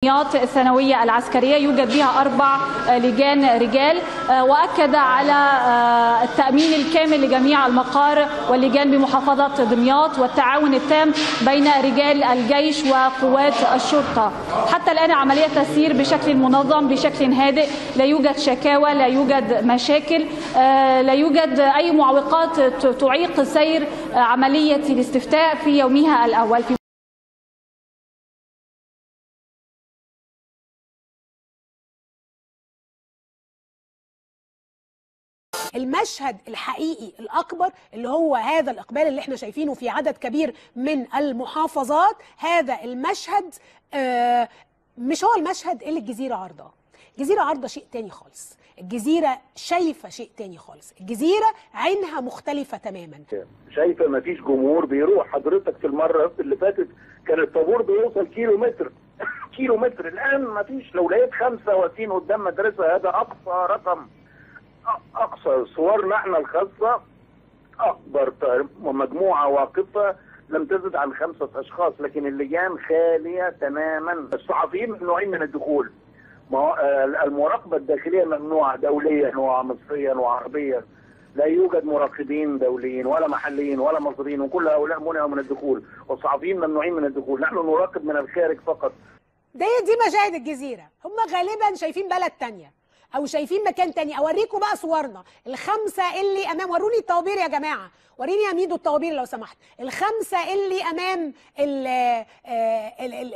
دمياط الثانوية العسكرية يوجد بها 4 لجان رجال، وأكد على التأمين الكامل لجميع المقار واللجان بمحافظة دمياط والتعاون التام بين رجال الجيش وقوات الشرطة. حتى الآن عملية تسير بشكل منظم بشكل هادئ، لا يوجد شكاوى، لا يوجد مشاكل، لا يوجد أي معوقات تعيق سير عملية الاستفتاء في يومها الأول. المشهد الحقيقي الأكبر اللي هو هذا الإقبال اللي احنا شايفينه في عدد كبير من المحافظات، هذا المشهد مش هو المشهد اللي الجزيرة عارضاه. الجزيرة عارضة شيء تاني خالص، الجزيرة شايفة شيء تاني خالص، الجزيرة عينها مختلفة تماما. شايفة مفيش جمهور بيروح. حضرتك في المرة اللي فاتت كان الطابور بيوصل كيلو متر كيلو متر، الآن مفيش. لو لقيت 5 واقفين قدام مدرسة هذا أقصى رقم، أقصى صورنا احنا الخاصة أكبر مجموعة واقفة لم تزد عن 5 أشخاص، لكن اللجان خالية تماما. الصحفيين ممنوعين من الدخول، المراقبة الداخلية ممنوعة دوليا ومصريا وعربيا، لا يوجد مراقبين دوليين ولا محليين ولا مصريين، وكل هؤلاء منعوا من الدخول، والصحفيين ممنوعين من الدخول. نحن نراقب من الخارج فقط. دي مشاهد الجزيرة، هم غالبا شايفين بلد تانية او شايفين مكان تاني. اوريكم بقى صورنا ال5 اللي امام، وروني الطوابير يا جماعة، وريني يا ميدو الطوابير لو سمحت. ال5 اللي امام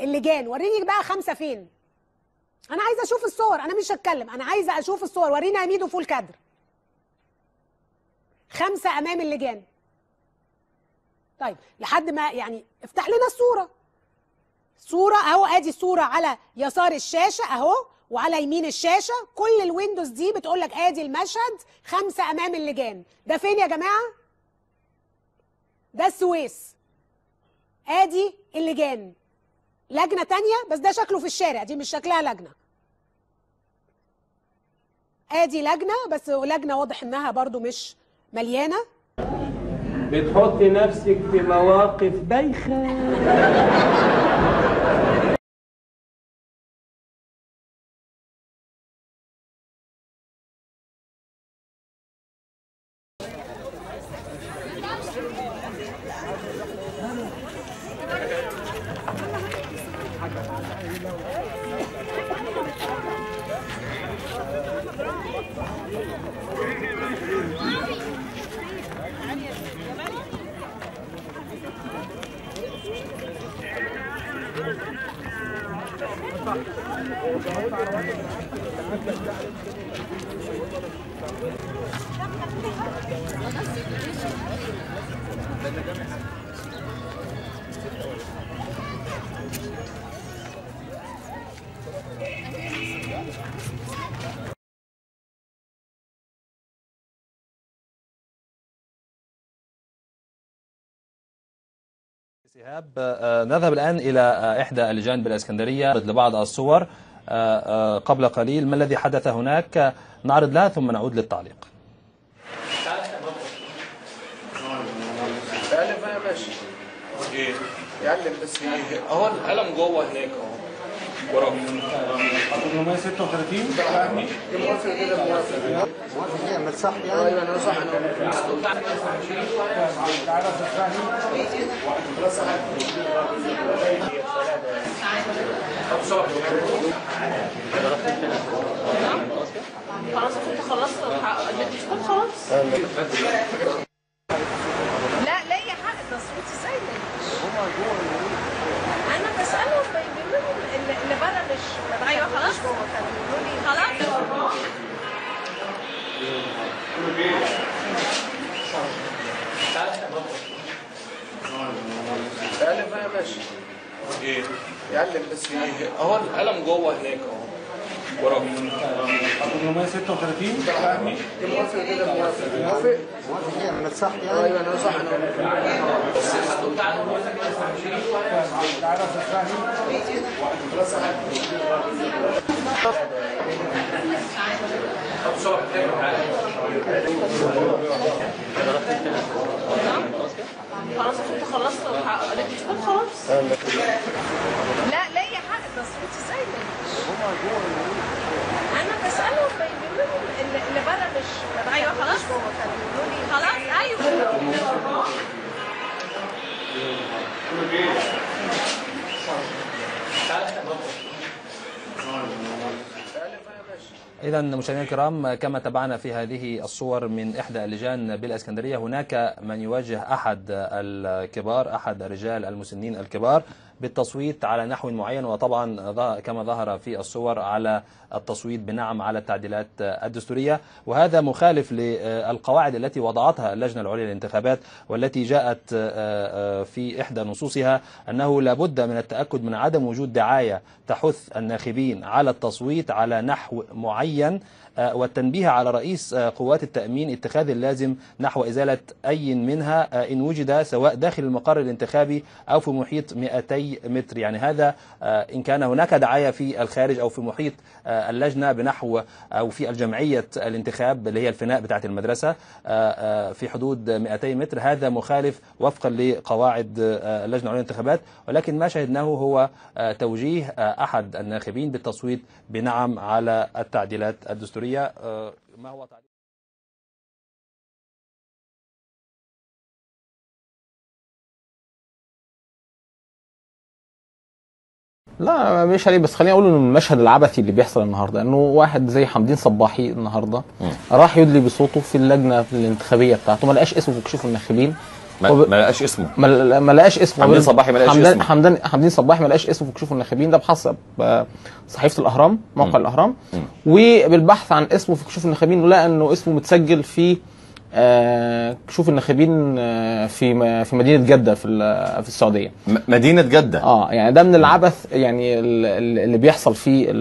اللجان، وريني بقى 5 فين. انا عايزه اشوف الصور، انا مش هتكلم، انا عايزه اشوف الصور. وريني يا ميدو full كادر. 5 امام اللجان. طيب لحد ما يعني افتح لنا الصورة. صوره اهو، ادي الصورة على يسار الشاشة اهو وعلى يمين الشاشة. كل ال windows دي بتقول لك ادي المشهد 5 امام اللجان. ده فين يا جماعة؟ ده السويس. ادي اللجان. لجنة تانية بس ده شكله في الشارع، دي مش شكلها لجنة. ادي لجنة بس لجنة واضح انها برضو مش مليانة. بتحطي نفسك في مواقف بايخة. إيهاب، نذهب الآن إلى إحدى اللجان بالإسكندرية لبعض الصور قبل قليل. ما الذي حدث هناك؟ نعرض لها ثم نعود للتعليق. تعلم بقى يا باشا. ايه؟ يعلم بس ايه؟ اهو القلم جوه هناك اهو. وراك. 836 موافق كده، موافق. موافق يعمل صح يعني؟ ايوه انا صح، انا خلاص كنت خلصت خلاص. لا ليا حق تصويت ازاي؟ انا بسالهم بيقولوا لي اللي بره مش، ايوه خلاص خلاص. تعلم بقى يا باشا. ايه؟ يعلم بس ايه؟ اهو القلم جوه هناك اهو. وراك. 836 موافق كده، موافق. موافق؟ موافق يعمل صح يعني؟ ايوه انا صح، انا خلاص كنت خلصت خلاص. لا ليا حق تصويت ازاي؟ انا بسالهم بيقولوا لي اللي بره مش، ايوه خلاص بيقولوا لي خلاص ايوه. إذا مشاهدينا الكرام، كما تابعنا في هذه الصور من إحدى اللجان بالإسكندرية، هناك من يوجه أحد الكبار، أحد الرجال المسنين الكبار، بالتصويت على نحو معين، وطبعا كما ظهر في الصور على التصويت بنعم على التعديلات الدستورية، وهذا مخالف للقواعد التي وضعتها اللجنة العليا للانتخابات، والتي جاءت في إحدى نصوصها أنه لابد من التأكد من عدم وجود دعاية تحث الناخبين على التصويت على نحو معين، والتنبيه على رئيس قوات التأمين اتخاذ اللازم نحو إزالة أي منها إن وجد، سواء داخل المقر الانتخابي أو في محيط 200 متر. يعني هذا إن كان هناك دعاية في الخارج أو في محيط اللجنة بنحو، أو في الجمعية الانتخاب اللي هي الفناء بتاعة المدرسة في حدود 200 متر، هذا مخالف وفقا لقواعد اللجنة العليا للانتخابات. ولكن ما شاهدناه هو توجيه أحد الناخبين بالتصويت بنعم على التعديلات الدستورية. ما هو تعديل؟ لا مش عليه، بس خليني اقول انه المشهد العبثي اللي بيحصل النهارده انه واحد زي حمدين صباحي النهارده راح يدلي بصوته في اللجنة الانتخابية بتاعته، ما لقاش اسمه في كشوف الناخبين، ما لقاش اسمه، ما لقاش اسمه. حمدين صباحي ما لقاش اسمه، حمدين صباحي ما لقاش اسمه في كشوف الناخبين، ده بحسب صحيفة الاهرام، موقع الاهرام. وبالبحث عن اسمه في كشوف الناخبين لقى انه اسمه متسجل في كشوف الناخبين في مدينة جده في السعودية. مدينة جده، يعني ده من العبث يعني اللي بيحصل في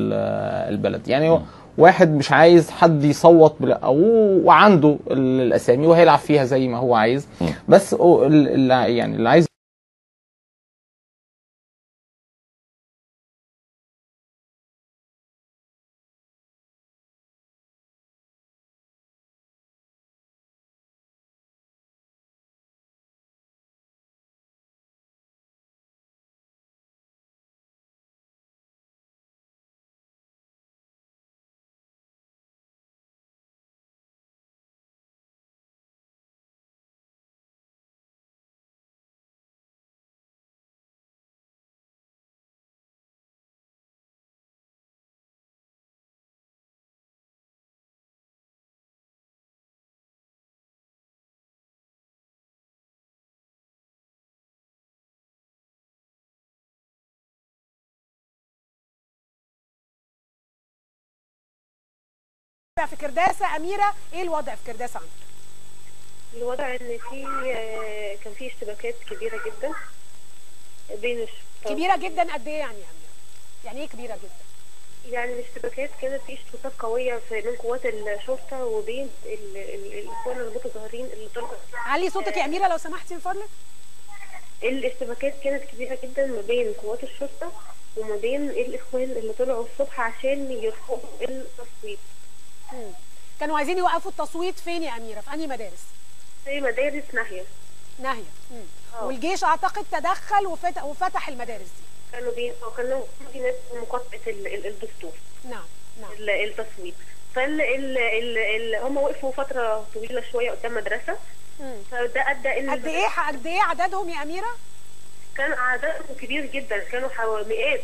البلد. يعني واحد مش عايز حد يصوت وعنده الاسامي وهيلعب فيها زي ما هو عايز، بس يعني اللي عايز في كرداسة. أميرة، إيه الوضع في كرداسة عندك؟ الوضع إن في كان في اشتباكات كبيرة جدا بين كبيرة جدا. قد إيه يعني يا أميرة؟ يعني إيه كبيرة جدا؟ يعني الاشتباكات كانت في اشتباكات قوية من قوات الشرطة وبين الإخوان المتظاهرين اللي طلعوا. علي صوتك يا أميرة لو سمحتي من فضلك. الاشتباكات كانت كبيرة جدا ما بين قوات الشرطة وما بين الإخوان اللي طلعوا الصبح عشان يرفضوا التصويت. كانوا عايزين يوقفوا التصويت فين يا أميرة؟ في أنهي مدارس؟ في مدارس ناهية. ناهية. والجيش أعتقد تدخل وفتح المدارس دي. كانوا في ناس مقاطعة الدستور. نعم نعم. التصويت. هم وقفوا فترة طويلة شوية قدام مدرسة. فده أدى إن قد إيه عددهم يا أميرة؟ كان عددهم كبير جدا، كانوا حوالي مئات.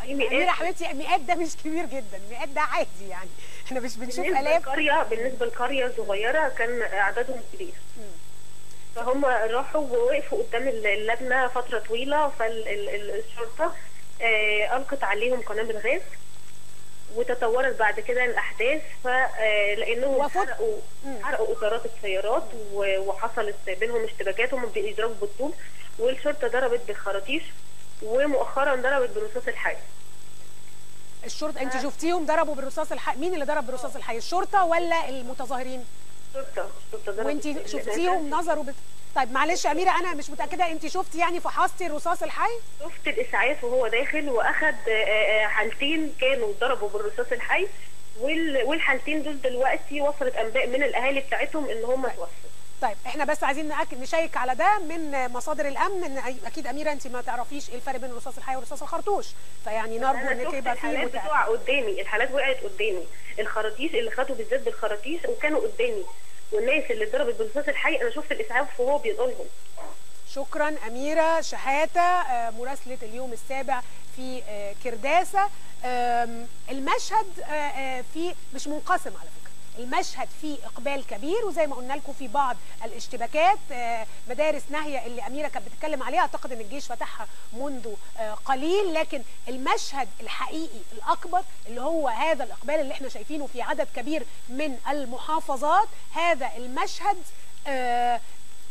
أميرة حبيبتي، مئات ده مش كبير جدا، مئات ده عادي يعني، احنا مش بنشوف آلاف. بالنسبة لقرية صغيرة كان عددهم كبير. فهم راحوا ووقفوا قدام اللجنة فترة طويلة، فالشرطة ألقت عليهم قنابل غاز، وتطورت بعد كده الأحداث، فلأنهم حرقوا إطارات السيارات وحصلت بينهم اشتباكات، هم بيضربوا بالطوب، والشرطة ضربت بالخراطيش، ومؤخرا ضربت بالرصاص الحي. الشرطة، انت شفتيهم ضربوا بالرصاص الحي؟ مين اللي ضرب بالرصاص الحي، الشرطة ولا المتظاهرين؟ الشرطة ضربت. وانت شفتيهم نظروا طيب معلش يا اميره، انا مش متاكدة، انت شفتي يعني فحصتي الرصاص الحي؟ شفت الاسعاف وهو داخل، واخد حالتين كانوا ضربوا بالرصاص الحي، والحالتين دول دلوقتي وصلت انباء من الاهالي بتاعتهم ان هم توفوا. طيب احنا بس عايزين نشيك على ده من مصادر الامن، ان اكيد اميره انت ما تعرفيش ايه الفرق بين الرصاص الحي والرصاص الخرطوش، فيعني نرجو انك يبقى في الحالات بتقع قدامي، الحالات وقعت قدامي، الخراطيش اللي خدوا بالذات بالخراطيش وكانوا قدامي، والناس اللي اتضربت بالرصاص الحي انا شفت الاسعاف وهو بينقلهم. شكرا اميره شحاته، مراسله اليوم السابع في كرداسه. المشهد في مش منقسم على فكرة، المشهد فيه اقبال كبير، وزي ما قلنا لكم في بعض الاشتباكات. مدارس ناهيه اللي اميره كانت بتتكلم عليها اعتقد ان الجيش فتحها منذ قليل، لكن المشهد الحقيقي الاكبر اللي هو هذا الاقبال اللي احنا شايفينه في عدد كبير من المحافظات، هذا المشهد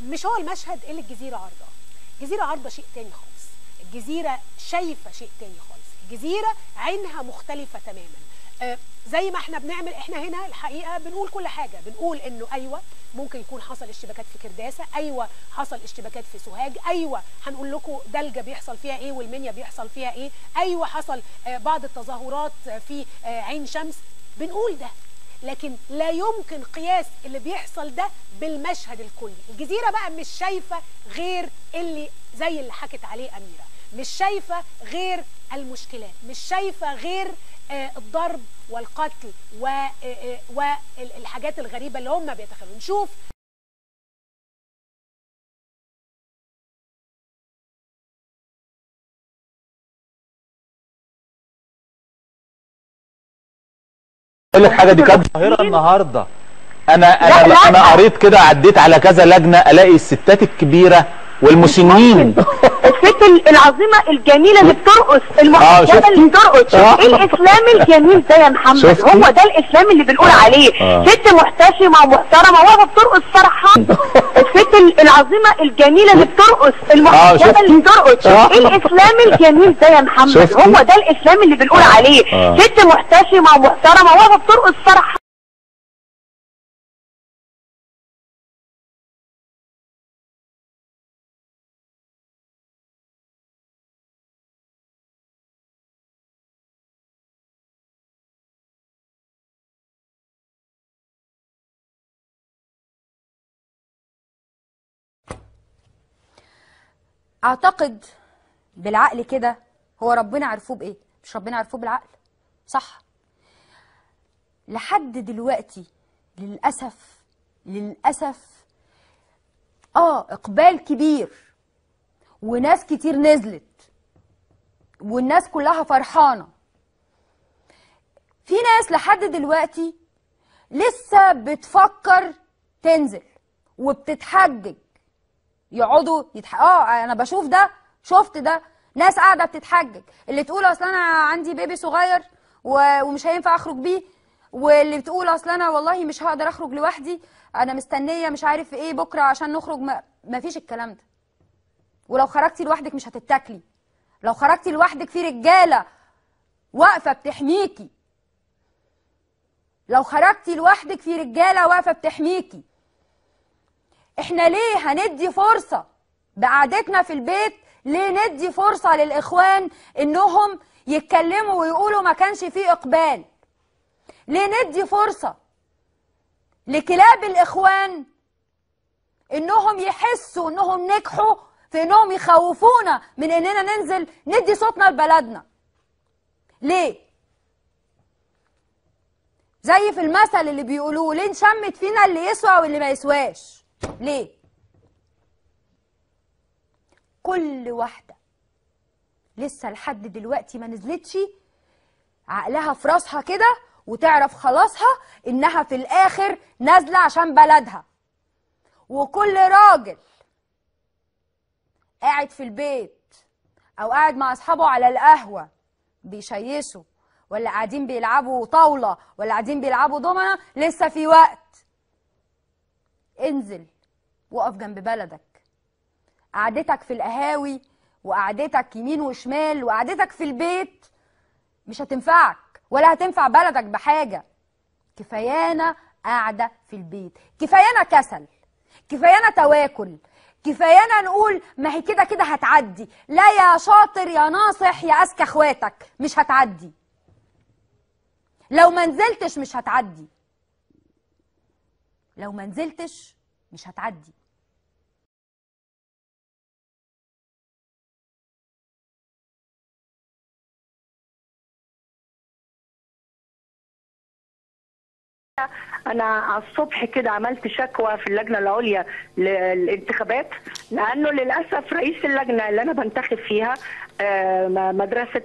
مش هو المشهد اللي الجزيرة عارضاه. الجزيرة عارضه شيء تاني خالص، الجزيرة شايفه شيء تاني خالص، الجزيرة عينها مختلفة تماما. زي ما احنا بنعمل احنا هنا الحقيقة بنقول كل حاجة، بنقول انه ايوه ممكن يكون حصل اشتباكات في كرداسه، ايوه حصل اشتباكات في سوهاج، ايوه هنقول لكم دلجه بيحصل فيها ايه والمنيا بيحصل فيها ايه، ايوه حصل بعض التظاهرات في عين شمس، بنقول ده، لكن لا يمكن قياس اللي بيحصل ده بالمشهد الكلي. الجزيرة بقى مش شايفه غير اللي زي اللي حكت عليه اميره، مش شايفه غير المشكلات، مش شايفه غير الضرب والقتل والحاجات الغريبة اللي هم بيتخيلوا. نشوف اقول لك حاجة، دي كانت ظاهره النهارده. انا انا انا قريت كده، عديت على كذا لجنة، الاقي الستات الكبيرة والمسنين، الست العظيمة الجميلة اللي بترقص، المحجبه اللي بترقص. ايه الاسلام الجميل ده يا محمد؟ هو ده الاسلام اللي بنقول عليه. ست محتشمه ومحترمه واقفة بترقص فرحانة. الست العظيمة الجميلة اللي بترقص، المحجبه اللي بترقص. ايه الاسلام الجميل ده يا محمد؟ هو ده الاسلام اللي بنقول عليه. ست محتشمه ومحترمه واقفة بترقص فرحانة. اعتقد بالعقل كده، هو ربنا عرفوه بايه؟ مش ربنا عرفوه بالعقل، صح؟ لحد دلوقتي للاسف للاسف اقبال كبير وناس كتير نزلت والناس كلها فرحانة. في ناس لحد دلوقتي لسه بتفكر تنزل وبتتحجج، يقعدوا انا بشوف ده، شفت ده، ناس قاعدة بتتحجج، اللي تقول اصل انا عندي بيبي صغير ومش هينفع اخرج بيه، واللي بتقول اصل انا والله مش هقدر اخرج لوحدي، انا مستنيه مش عارف ايه بكره عشان نخرج. ما فيش الكلام ده. ولو خرجتي لوحدك مش هتتاكلي، لو خرجتي لوحدك في رجاله واقفة بتحميكي، لو خرجتي لوحدك في رجاله واقفة بتحميكي. احنا ليه هندي فرصة بقعدتنا في البيت؟ ليه ندي فرصة للإخوان إنهم يتكلموا ويقولوا ما كانش فيه إقبال؟ ليه ندي فرصة لكلاب الإخوان إنهم يحسوا إنهم نجحوا في إنهم يخوفونا من إننا ننزل ندي صوتنا لبلدنا؟ ليه؟ زي في المثل اللي بيقولوه، ليه نشمت فينا اللي يسوى واللي ما يسواش؟ ليه؟ كل واحدة لسه لحد دلوقتي ما نزلتش عقلها في راسها كده وتعرف خلاصها انها في الاخر نازلة عشان بلدها. وكل راجل قاعد في البيت او قاعد مع اصحابه على القهوة بيشيشوا، ولا قاعدين بيلعبوا طاولة، ولا قاعدين بيلعبوا دومنة، لسه في وقت. انزل وقف جنب بلدك. قعدتك في القهاوي وقعدتك يمين وشمال وقعدتك في البيت مش هتنفعك ولا هتنفع بلدك بحاجة. كفايانا قاعدة في البيت، كفايانا كسل، كفايانا تواكل، كفايانا نقول ما هي كده كده هتعدي. لا يا شاطر يا ناصح يا أذكى اخواتك، مش هتعدي. لو ما نزلتش مش هتعدي. لو ما نزلتش مش هتعدي. أنا على الصبح كده عملت شكوى في اللجنة العليا للانتخابات، لأنه للأسف رئيس اللجنة اللي أنا بنتخب فيها مدرسة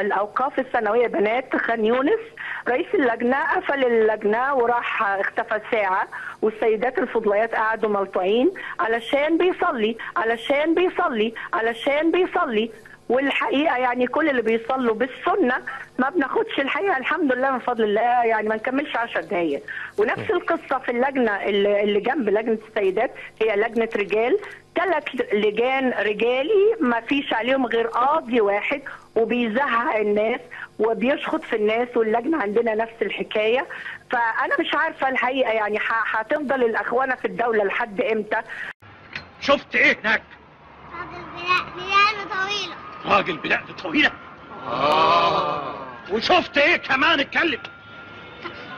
الأوقاف الثانوية بنات خان يونس، رئيس اللجنة قفل اللجنة وراح اختفى ساعة، والسيدات الفضليات قعدوا ملطوعين علشان بيصلي علشان بيصلي علشان بيصلي. والحقيقة يعني كل اللي بيصلوا بالسنة ما بناخدش الحقيقة الحمد لله من فضل الله، يعني ما نكملش 10 دقائق. ونفس القصة في اللجنة اللي جنب لجنة السيدات، هي لجنة رجال، 3 لجان رجالي ما فيش عليهم غير قاضي واحد، وبيزهق الناس وبيشخط في الناس، واللجنة عندنا نفس الحكاية. فانا مش عارفه الحقيقة يعني هتفضل الاخوانه في الدولة لحد امتى؟ شفت ايه هناك؟ راجل بدقن طويلة. راجل بدقن طويلة؟ وشفت ايه كمان؟ اتكلم.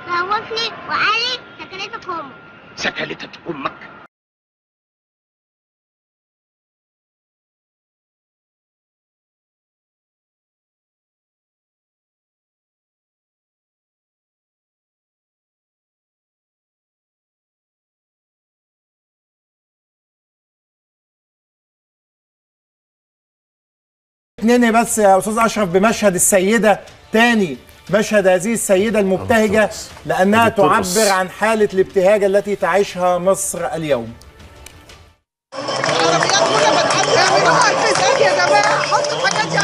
خوفني وقال لي سكلتك امك. سكلتك امك؟ ننهي بس يا استاذ اشرف بمشهد السيدة تاني، مشهد هذه السيدة المبتهجه لانها تعبر عن حاله الابتهاج التي تعيشها مصر اليوم. العربيات كلها بتعدي، اعملوها الفيزات يا جماعة، حطوا الحاجات دي.